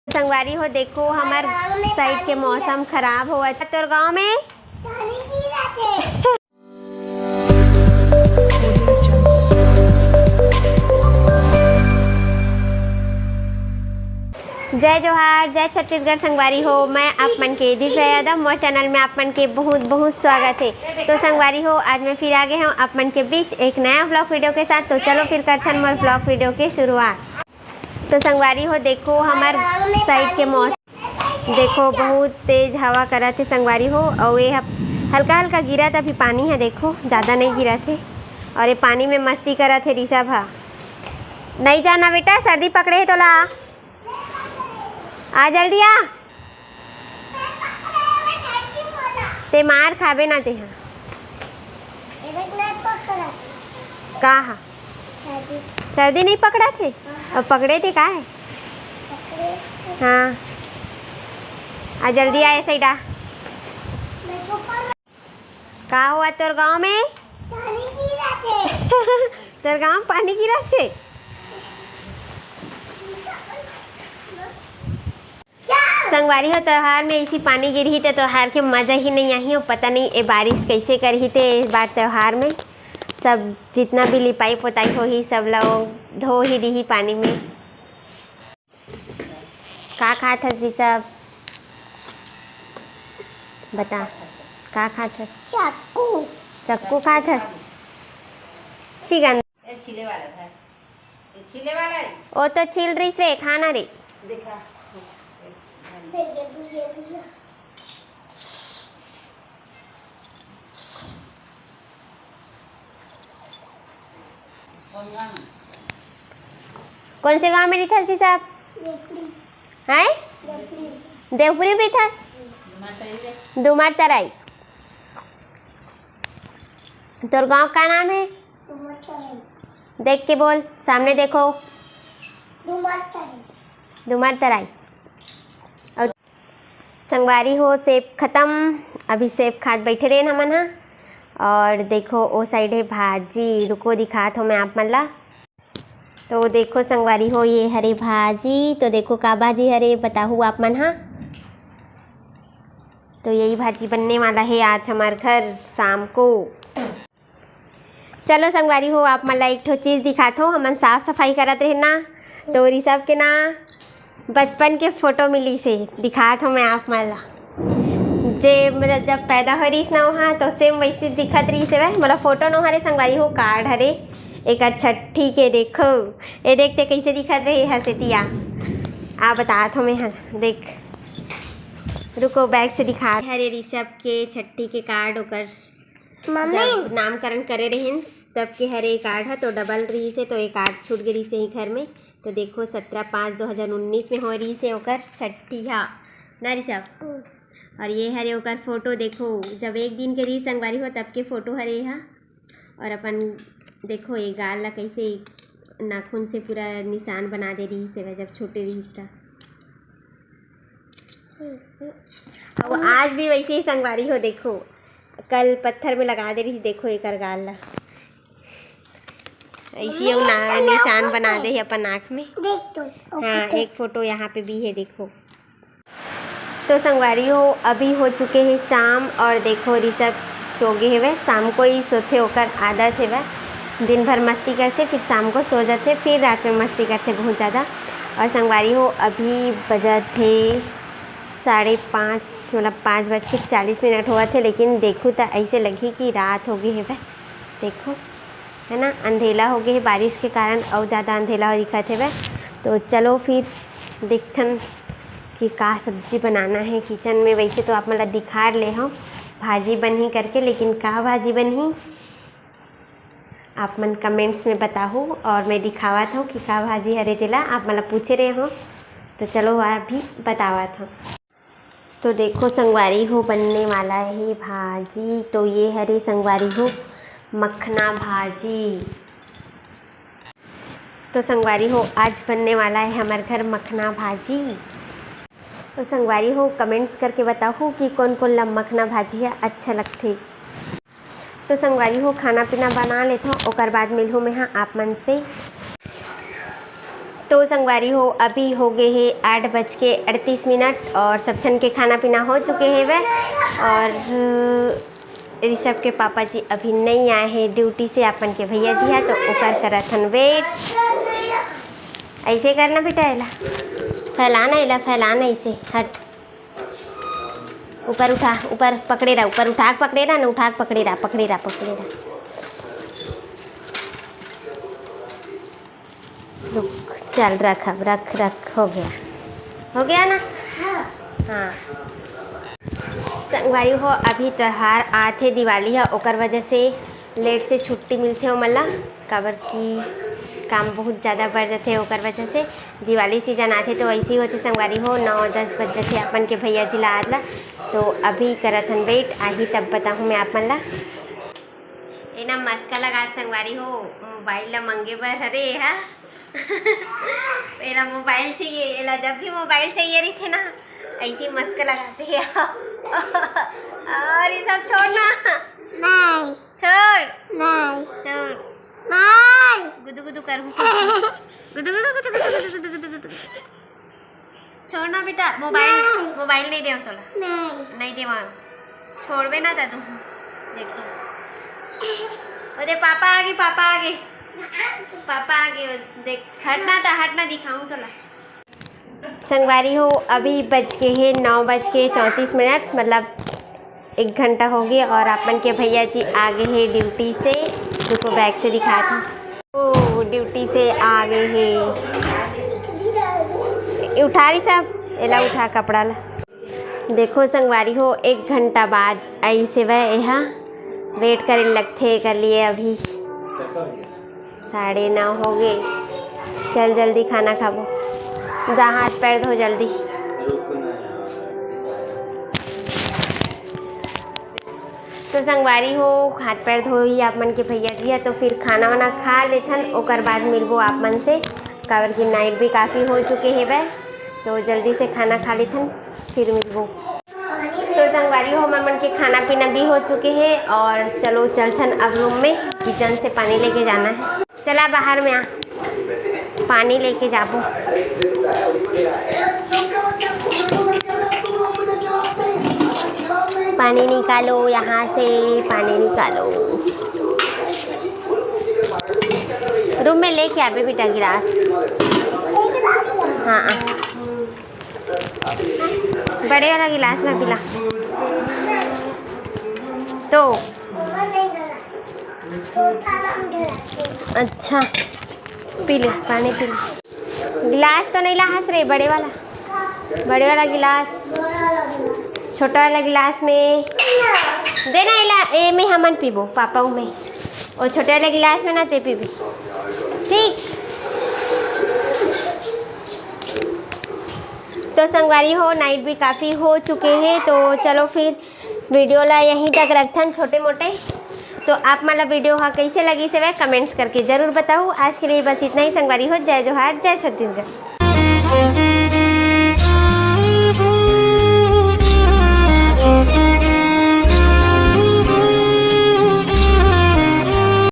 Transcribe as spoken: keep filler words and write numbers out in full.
संगवारी हो, देखो, हमर side के मौसम खराब होवत हे। तोर गांव में जय जोहार, जय छत्तीसगढ़ संगवारी हो। मैं आप मन के दिव्या यादव, मोर channel में आप मन के बहुत बहुत स्वागत हे। तो संगवारी हो, आज मैं फिर आ गे हंव आप मन के बीच एक नया vlog video के साथ। तो चलो फिर करथन मोर vlog video के शुरुआत। तो संगवारी हो, देखो, हमर side के मौसम देखो, बहुत तेज हवा करत हे संगवारी हो, अउ ये ह-, हल्का हल्का गिरत अभी पानी ह, देखो, ज्यादा नहीं गिरत हे। और ये पानी में मस्ती करत हे ऋषभ ह। नहीं जाना बेटा, सर्दी पकड़े हे तोला। आ जल्दी आ। ते मार खाबे ना ते हा। का हा? सर्दी नहीं पकड़त हे? अब पकड़े ते का हे? हाँ। आ जल्दी आ, ऐसे ही डा। का हुआ तोर गांव में? तोर गांव में पानी गिरत हे? संगवारी हो, त्योहार में इसी पानी गिरही तो त्योहार के मजा ही नहीं आही। और पता नहीं ये बारिश कैसे करही ते इस बार त्योहार में। सब जितना भी लिपाई पोताई होही, सब ला वो धो ही दीही पानी में। का खात हस ऋषभ? बता, का खात हस? चक्कू। चक्कू खात हस? छी गंदा। ये छीले वाला था, ये छीले वाला है। ओ तो छील रही से खाना रे। देखा। कौन से गांव में रहिथस ऋषभ? हैं? देवपुरी में रहिथस? दुमार तराई। तोर गांव का नाम है? देख के बोल, सामने देखो। दुमार तराई। संगवारी हो, सेब खत्म, अभी सेब खात बैठे रहे हमन हा। और देखो, ओ side है भाजी, रुको, दिखात हो मैं आप मन ला। तो देखो संगवारी हो, ये हरे भाजी, तो देखो का भाजी हरे, बताहू आप मन हा। तो यही भाजी बनने वाला है आज हमारे घर शाम को। चलो संगवारी हो, आप मन ला एक ठो चीज दिखात हो, हमन साफ सफाई करत रहे ना, तो ऋषभ के ना बचपन के फोटो मिली से दिखात हो मैं आप मन ला। जे मतलब जब पैदा हो रहीस ना वहाँ, तो same वैसे दिखत रहीस हे। मोला फोटो नो हरे संगवारी हो, कार्ड हरे एकर छट्ठी के। देखो, ये देखते कैसे दिखत रहे हसेतिया। आ बतात हो मैं हा, देख, रुको, बैग से दिखा। हरे ऋषभ के छट्ठी के कार्ड, ओकर मम्मी। जब नामकरण करे रहिन, तब के हरे कार्ड ह तो डबल रहिस हे, तो एक कार्ड छूट गे रहिस हे घर में। तो देखो, सत्रह पाँच दो हज़ार उन्नीस में हो रहिस हे ओकर छट्ठी हा, ना ऋषभ? हम्म। और ये हरे ओकर फोटो, देखो, जब एक दिन के रहिस संगवारी हो, तब के फोटो हरे हा। और अपन देखो, ये गाल ला कैसे नाखून से पूरा निशान बना दे रहिस हे, जब छोटे रहिस था। हम्म, हम्म। अब आज भी वैसे ही संगवारी हो, देखो, कल पत्थर में लगा दे रहिस, देखो एकर गाल ला, ऐसी अउ ना-, निशान बना दे हे अपन आँख में। देख तो, ओ हाँ, फोटो। एक फोटो यहाँ पे भी है, देखो। तो संगवारी हो, अभी हो चुके हैं शाम और देखो ऋषभ सो गे हेवय। शाम को ही सोथे, ओकर आदत हेवय, दिन भर मस्ती करथे, फिर शाम को सो जाथे, फिर रात में मस्ती करथे बहुत ज़्यादा। और संगवारी हो, अभी बजत हे साढ़े पाँच, मतलब पाँच बज के चालीस मिनट होवत हे, लेकिन देखहू त ऐसे लगही कि रात हो गे हेवय। देखो, है ना, अंधेला हो गे हे बारिश के कारण, अउ ज़्यादा अंधेला हो दिखत हेवय। तो चलो फिर देखथन कि का सब्जी बनाना है किचन में। वैसे तो आप मन ला दिखा ले हव, भाजी बनही करके, लेकिन का भाजी बनही? आप मन comments में बताहू और मैं दिखावत हूँ कि का भाजी हरे तेला आप मन ला पूछे रहे हो। तो चलो अभी बतावत हूँ। तो देखो संगवारी हो, बनने वाला है भाजी। तो ये हरे संगवारी हो, मखना भाजी। तो संगवारी हो, आज बनने वाला है हमारे घर मखना भाजी। तो संगवारी हो, comments करके बताहू कि कौन कौन ला मखना भाजी है अच्छा लगथे। तो संगवारी हो, खाना पीना बना लेथव, ओकर बाद मिलहूँ मैं हा आप मन से। तो संगवारी हो, अभी हो गए हे आठ बज के अड़तीस मिनट और सब झन के खाना पीना हो चुके हेवय। और ऋषभ के पापा जी अभी नहीं आए हे ड्यूटी से, अपन के भैया जी हे, तो ओकर करत हन वेट। ऐसे करना बेटा, एला फैलाना, एला फैलाना ऐसे, हट। ऊपर उठा, ऊपर पकड़े रहा, ऊपर उठा के पकड़े रहा ना, उठा के पकड़े रहा, पकड़े रहा, पकड़े रहा। रुक, चल रख, अब रख, रख, हो गया, हो गया ना? हाँ। संगवारी हो, अभी त्योहार आथे दिवाली ह, ओकर वजह से लेट से छुट्टी मिलथे ओमन ला, काबर कि काम बहुत ज़्यादा बढ़ जाथे, ओकर वजह से। दिवाली सीजन आथे तो ऐसे ही होथे संगवारी हो, नौ दस बज जाथे अपन के भैया जी ला आत ला। तो अभी करत हन वेट, आही तब बताहूँ मैं आप मन ला। एना मस्का लगात संगवारी हो, मोबाइल ला मंगे बर हरे एहा। एला मोबाइल चाहिए, एला जब भी मोबाइल चाहिए रहिथे ना, ऐसे ही मस्का लगाथे। और ये सब छोड़ना। नहीं। छोड़। नहीं। छोड़। नहीं। गुदु गुदु करूँ। गुदु गुदु गुदु गुदु गुदु गुदु गुदु गुदु। छोड़ ना बेटा, मोबाइल, नहीं। मोबाइल नहीं देव तोला। नहीं। नहीं देवा। छोड़बे ना दादू। देखो। ओ दे पापा आगे, पापा आगे। पापा आगे, देख, हटना था, हटना दिखाऊं तोला। संगवारी हो, अभी बज के हे नौ बज के चौंतीस मिनट, मतलब एक घंटा हो गया और अपन के भैया जी आ गए हे ड्यूटी से। देखो बैग से दिखात हूँ, ओ ड्यूटी से आ गए हे। उठा रही सब, एला उठा कपड़ा ला। देखो संगवारी हो, एक घंटा बाद आई सेवा एहा, वेट करे लगथे एकर लिए। अभी साढ़े नौ हो गए। चल जल्दी खाना खाबो, जा हाथ पैर धो जल्दी। तो संगवारी हो, हाथ पैर धोई आप मन के भैया जी ह, तो फिर खाना वाना खा लेथन, ओकर बाद मिलबो आप मन से, काबर कि नाइट भी काफ़ी हो चुके हेवय। तो जल्दी से खाना खा लेथन, फिर मिलबो। तो संगवारी हो, हमर मन के खाना पीना भी हो चुके हे और चलो चलथन अब रूम में, किचन से पानी लेके जाना है। चला बाहर में आ, पानी लेके जाबो। पानी निकालो यहाँ से, पानी निकालो। रूम में लेके आबे बेटा गिलास। हाँ, बड़े वाला गिलास में पिला। तो अच्छा, पी ले, पानी पी ले। गिलास तो नहीं लाहस रे, बड़े वाला, बड़े वाला गिलास, छोटा वाला गिलास में देना। एला, ए में हमन पीबो, पापा में, ओ छोटे वाला गिलास में ना ते पीबी, ठीक। तो संगवारी हो, नाइट भी काफ़ी हो चुके हैं, तो चलो फिर वीडियो ला यहीं तक रखथन छोटे मोटे। तो आप मन ला वीडियो हा कैसे लगिस हवय, कमेंट्स करके जरूर बताओ। आज के लिए बस इतना ही संगवारी हो। जय जोहार, जय छत्तीसगढ़।